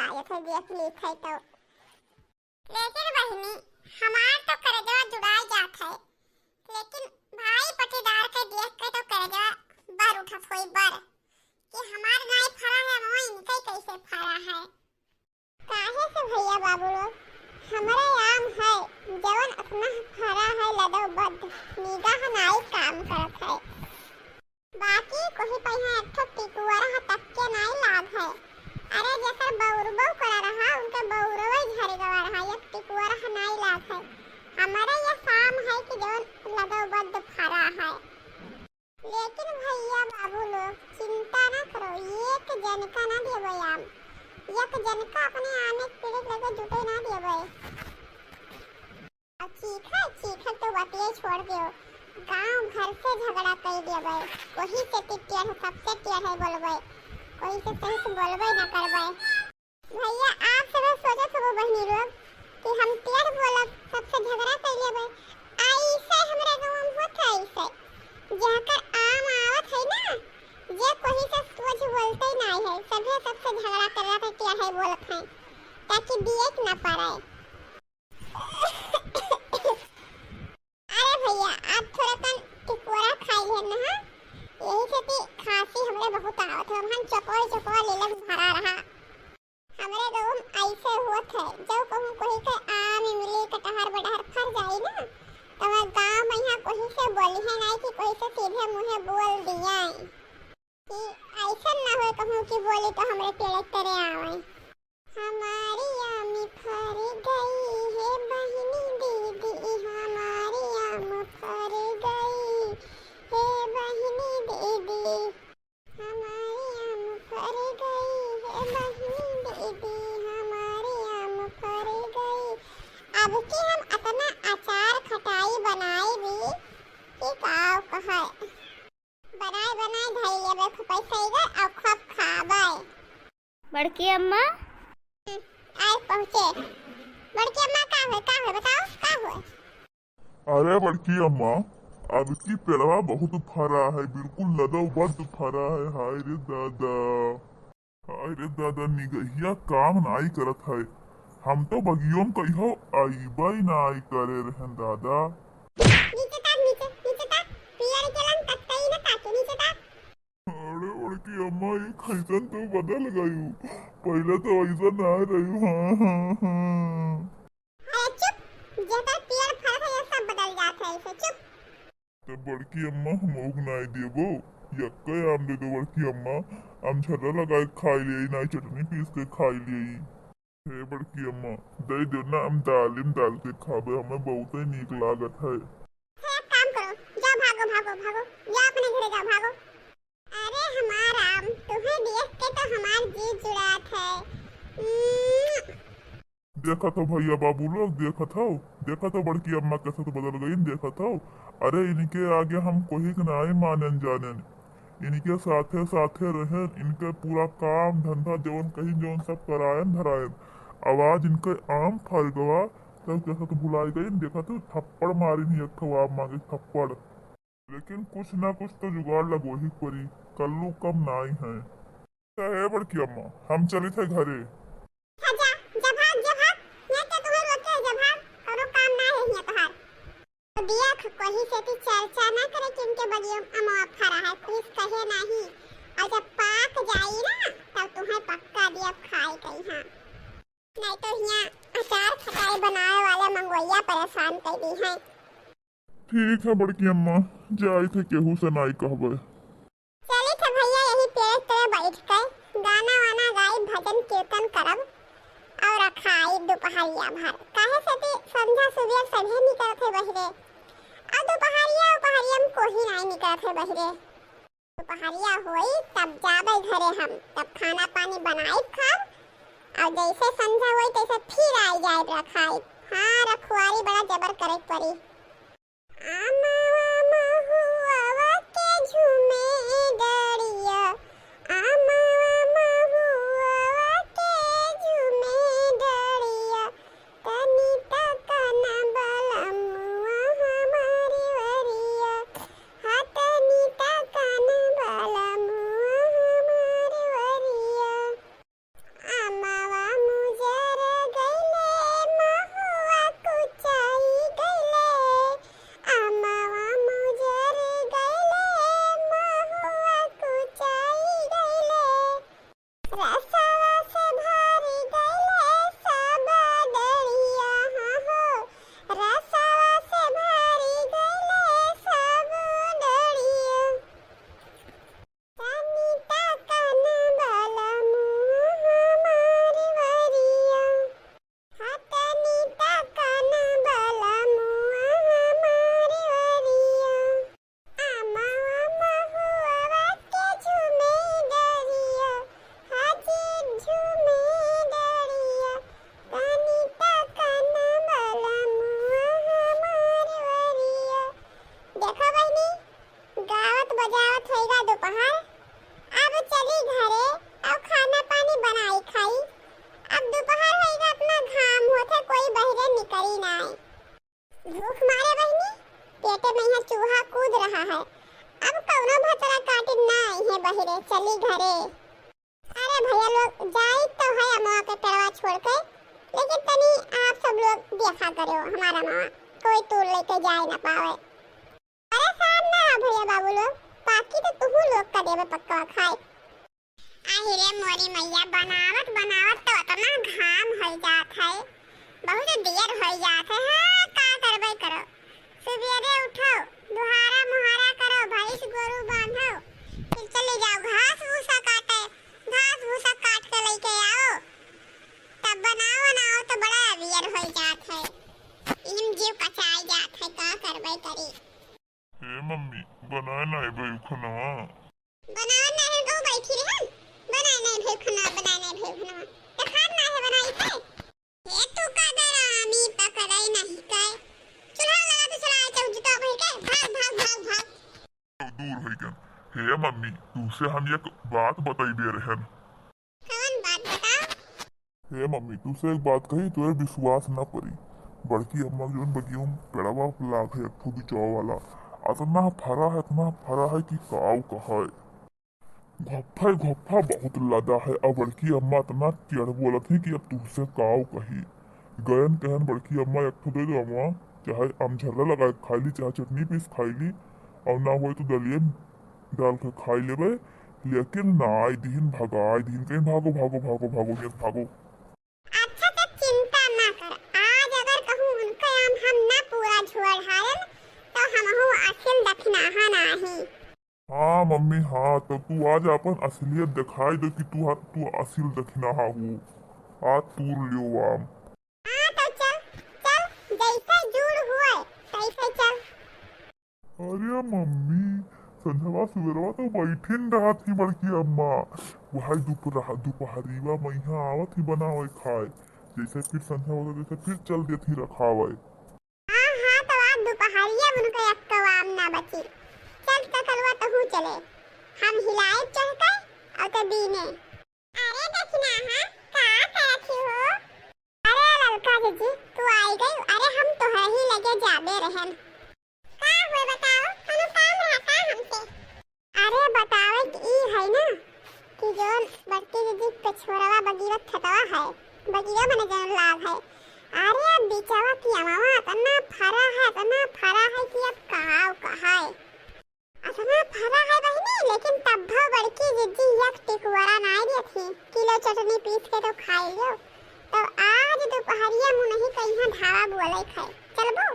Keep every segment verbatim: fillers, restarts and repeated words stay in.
आयत है, देख ली थे तो। लेकिन बहिनी, हमार तो करेजवा जुड़ाई जात है, लेकिन भाई पटीदार के देख के तो करेजवा बर उठत होई बर, कि हमार नाई फरा है, वहाँ इनके कैसे फरा है। काहे से भैया बाबू लोग, हमरे आम है, जवन अतना फरा है लदौबद्ध, निगाह नाई काम करत है। बाकी कोही पहिया एक ठो टिकुअरा ह तक के नाई लाग है। अरे जेकर बौरबौ करा रहा, उनके बौरवे झर गवा रहा, एक टिकुअरा ह नाई लाग है। हमरे ये साम है कि जवन लदौबद्ध फरा है। लेकिन भैया बाबू लोग, चिंता ना करो, एक जन का ना देबै आम, एक जन का अपने आमे के पेड़ लगे जुटे ना देबै। अब चीखा, चीखा तो बतिये छोड़ दियो, गांव घर से झगड़ा कर देबै, वही से टेढ़ है, सबसे टेढ़ है बोलबै, कोई से सही से बोलबै ना करबै। भैया, आप सब सोचत होबो बहिनी लोग कि हम टेढ़ बोलब, सबसे झगड़ा कर लेबै। ऐसे हमरे गाँव में होत है, ऐसे जहकर आम आवत है ना, जे कोई से सोच बोलते नहीं है, सभे सबसे झगड़ा कर रहा है, टेढ़ है बोलत है, ताकि दिए के ना पारे। अरे भैया, आप थोड़ा कन टिकोरा खाई लेन ना, हाँ? यही से ती खांसी हमरे बहुत आवत है, हम चपवा चपवा लेलन भरा रहा। हमरे गाँव में ऐसे होत है, जब कहूँ कोई के आम, इमली, कटहर, बटहर फर जाई ना, तो वह गाँव में यहाँ कोई से बोली है नहीं कि कोई से सीधे मुँहे बोल दिया कि ऐसा ना होए कहूँ कि बोली तो हमरे पेड़े तरे आवे। हमारी आम फर गई है बहिनी दीदी, हमारी आम फर गई है बहिनी दीदी। हमारी आम फर गई है बहिनी दीदी, हमारी आम फर गई। अब की हम अतना अचार खटाई बनाई भी कि काव कहे। बनाए बनाए धई लेबे खूब पैसा इधर और खूब खाबे। बड़की अम्मा। हम्म, आए पहुँचे। बड़की अम्मा का हुए, का हुए, बताओ, का हुए? अरे बड़की अम्मा, अब की पेड़वा बहुत फरा है, बिल्कुल लदौबद्ध फरा है। हाय रे दादा, हाय रे दादा, निगहिया काम नाई करत है। हम तो बगियो में कहियो अइबे नाई करे रहन दादा। नीचे ताक, नीचे, नीचे ताक, पियर के लन तक तई न ताके, नीचे ताक। अरे बड़की अम्मा, ये कैसन तू बदल गयू, पहले तो ऐसा ना रहू। हाँ, हाँ, हाँ। अरे चुप, जेकर पेड़ फरत है, ये सब बदल जात है ऐसे, चुप। तो बड़की अम्मा, हम उग नाई देबो, यक्के आम दे दो बड़की अम्मा, हम झर्रा लगाए के खाई लेई, नाई चटनी पीस के खाई लेई। हे बड़की अम्मा, दे दो ना, हम दाल में डाल के खाबे, हमें बहुते नीक लागत है। हे, एक काम करो, जाओ, भागो, भागो, भागो, जाओ अपने घरे जाओ, भागो। अरे हमार आम, तुम्हें देख के तो हमार जी जुड़ात है। उम्म। देखत हो भैया बाबू लोग, देखत हो, देखत हो बड़की अम्मा कैसे तो बदल गई, देखत हो। अरे इनके आगे हम कोई के नाई मानन जानन, इनके साथे साथे रहन, इनके पूरा काम धंधा जौन कहीं जौन सब करायन धरायन। अब आज इनके आम फर गवा, तब कैसे तो भुलाई गई, देखत हो थप्पड़ मारिन ही एक ठो आम मांगे थप्पड़। लेकिन कुछ ना कुछ तो जुगाड़ लगो ही परी, कल्लू कम नाई है। तो हे बड़की अम्मा, हम चलित है घरे। हाँ, जा, जा भाग, जा भाग। यहाँ के तुम्हें रोके है, जा भाग। कोनो काम ना है यहाँ तोहार। तो दिया ख-, कोई से भी चर्चा ना करे कि उनके बगिया में अमवा फरा है, कोई से कहे नहीं। और जब पाक जाई ना, तब तुम्हें पक्का दिया खाए कहीं, हाँ। नहीं तो यहाँ अचार खटाई बनाए वाले मंगोइया परेशान कर दी है। ठीक है बड़की अम्मा, जाई थे केहू से नाई कहबे। चली थे भैया, यही पेड़ तले बैठ के गाना वाना गाई, भजन कीर्तन करब और खाई दोपहरिया भर। काहे से कि संझा सुबह सभे निकलत है बहिरे, और दोपहरिया उपहरिया में कोही नाई निकलत है बहिरे। दोपहरिया होई तब जाबे घरे हम, तब खाना पानी बनाई खाब, और जैसे संझा होई तैसे फिर आई जाए रखाई। हाँ, रखवारी बड़ा जबर करे के पड़ी। आमवा महुआ के झूमे डरिया, आमवा महुआ के झूमे डरिया, तनी तकन बलमुआ हमारी वरिया, हाँ तनी तकन बलमुआ हमारी वरिया। आमवा दोपहर, अब चली घरे अउ खाना पानी बनाई खाई। अब दोपहर होइगा, इतना घाम होत है, कोई बहिरे निकरी नाई। भूख मारे बहिनी, पेटे में यहाँ चूहा कूद रहा है। अब कउनो भतरा काटिन ना आई है बहिरे, चली घरे। अरे भैया लोग, जाई तो है अमवा के पेड़वा छोड़ के, लेकिन तनी आप सब लोग देखा करो हमारा अमवा, कोई तूर लेके जाए ना पावे। परेशान ना रह भैया बाबू लोग, बाकी तो तुहू लोग का देवे पक्का खाए। आही रे मोरी मैया, बनावत बनावत तो इतना घाम होइ जात है, बहुत देर होइ जात है। हाँ, का करबे करो, सुबेरे उठो, दुहारा मुहारा करो, भैंस गोरू बांधो, फिर चले जाओ घास भूसा काटे, घास भूसा काट के लेके आओ, तब बनाओ बनाओ तो बड़ा अवियर होइ जात है। इम जीव कचाई जात है, का करबे करी। ए मम्मी, बनाए ना है भाई खाना। बनाए ना है, गो बैठी रहे हम। बनाए ना है भाई खाना, बनाए ना है भाई खाना। तो खान ना है बनाई थे। हे तू का दरानी पकड़ाई नहीं काय? चूल्हा लगा तो चला आए, चल जुता भाई के, भाग, भाग, भाग, भाग। दूर होई गन। हे मम्मी, तूसे हम एक बात बतइबे रहन। कवन बात बताओ? हे मम्मी, तूसे एक बात कही, तोरे विश्वास ना करी। बड़की अम्मा के जौन बगिया में पेड़वा लाग है, एक ठो बिचवा वाला, अतना फरा है, अतना फरा है कि काऊ कहे। घोप्फा, घोप्फा बहुत लदा है। अब बड़की अम्मा इतना टेढ़ बोलत ही कि अब तुहसे काव कही। गयन कहन, "बड़की अम्मा, एक ठो दे दो अम्मा, चाहे अमझर्रा लगा के खाई ली, चाहे चटनी पीस खाई ली, और ना होए तो दलिया डाल के खाई लेबे।" लेकिन नाई दिहिन, भगाई दिहिन, कहीं, "भागो, भागो, भागो, भागो, यहाँ से भागो।" अच्छा, तो चिंता ना कर, आज अगर कहूँ उनका आम हम ना पूरा झुआ ढारन, तो हमहू असिल दखिनाहा नाही। हाँ मम्मी, हाँ, तो तू आज अपन असलियत दिखाई दो कि तू हा-, तू असिल दखिनाहा हो। आज तूर लियो आम। हाँ, तो चल, चल, जैसे जूड़ हुए, तैसे चल। अरे मम्मी, संझवा सुबेरवा तो बैठिन रहत ही बड़की अम्मा, वही दोपहर-, दोपहरीवा में यहाँ आवत ही बनावे खाए, जैसे फिर संझा होता, जैसे फिर चल देत ही रखावे। हाँ, हाँ, तो आज दुपहरिया में उनका एक्को आम ना बची। चल, चकलुआ, तहू चले। हम हिलाए चढ़ के और तो दीने। अरे दखिनाहा, का करत ही हो? अरे ललका जीजी, तू आई गई? अरे हम तोहरे ही लगे जाबे रहन। का हुए बताओ, कोनो काम रहता हमसे? अरे बतावे कि ई है ना कि जौन बड़की दीदी के छोरवा बगीवा खेतवा है, बगीवा मने जौन लाग है, अरे अब बिचवा की अमवा इतना फरा है, इतना फरा है कि अब कहाव कहाए। इतना फरा है बहिनी, लेकिन तब्बो बड़की दीदी एक टिकुआरा नाई देत ही, किलो चटनी पीस के तो खाई लियो। तो आज दुपहरिया मुनही कहीं ढाबा बोले खाए, चलबो?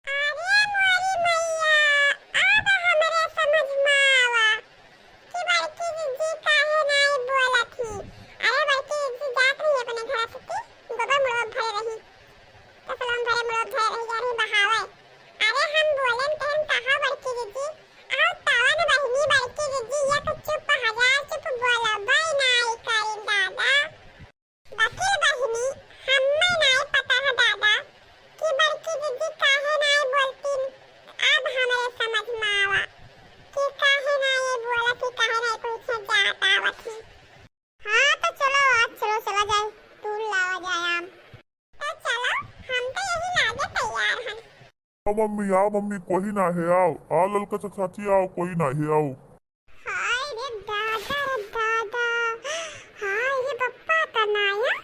अरे मोरी मैया, अब हमरे समझ में आवा कि बड़की जीजी काहे नाई बोलत ही। अरे बड़की जीजी जात रही अपने घर से कि गोबर मुड़वा भरे रही, तसला में भरे मुड़वा भरे रही, जा रही बहावे। अरे हम बोलेन तहन कहा बड़की जीजी, आओ तवन बहिनी बड़की जीजी एक चुप हजार चुप बोलबे नाई करिन दादा। वकील बहिनी, हम्मे नाय पता है दादा कि बड़की दीदी काहे नाय बोलतीन। अब हमरे समझ में आवा कि काहे नाय बोलत ही, काहे नाय कोई से जात आवत ही। हाँ तो चलो, आज चलो, चला जाए, तूर लावा जाए आम। तो चलो, हम तो यही लागे तैयार हन। आओ मम्मी, आओ मम्मी, कोई ना है, आओ, आओ ललका चाचा चाची, आओ, कोई ना है, आओ। हाय रे दादा, रे दादा, हाय रे पप्पा, तनाया,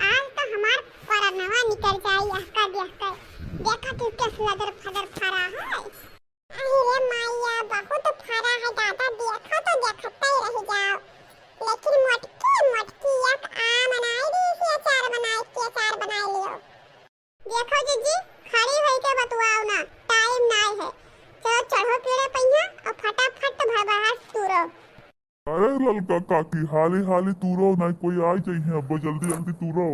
आज तो हमार परनवा निकल जाई, यहका देखकर, देखा तू कैसे लदर फदर फरा है। अरे रे माया, बहुत फरा है दादा, देखा तो देखते ही रह जाओ, लेकिन मोटकी मोटकी एक आम बनाई दी, इसे अचार बनाए के अचार बनाए लियो। देखो जीजी, खड़ी होई के बतुआओ ना, टाइम नाय है। चलो चढ़ो पेड़े पहिया और फटाफट भड़भड़ाट तूरो। अरे ललका काकी, हाली हाली तूरो, नाय कोई आई जइहे, अब जल्दी जल्दी तूरो।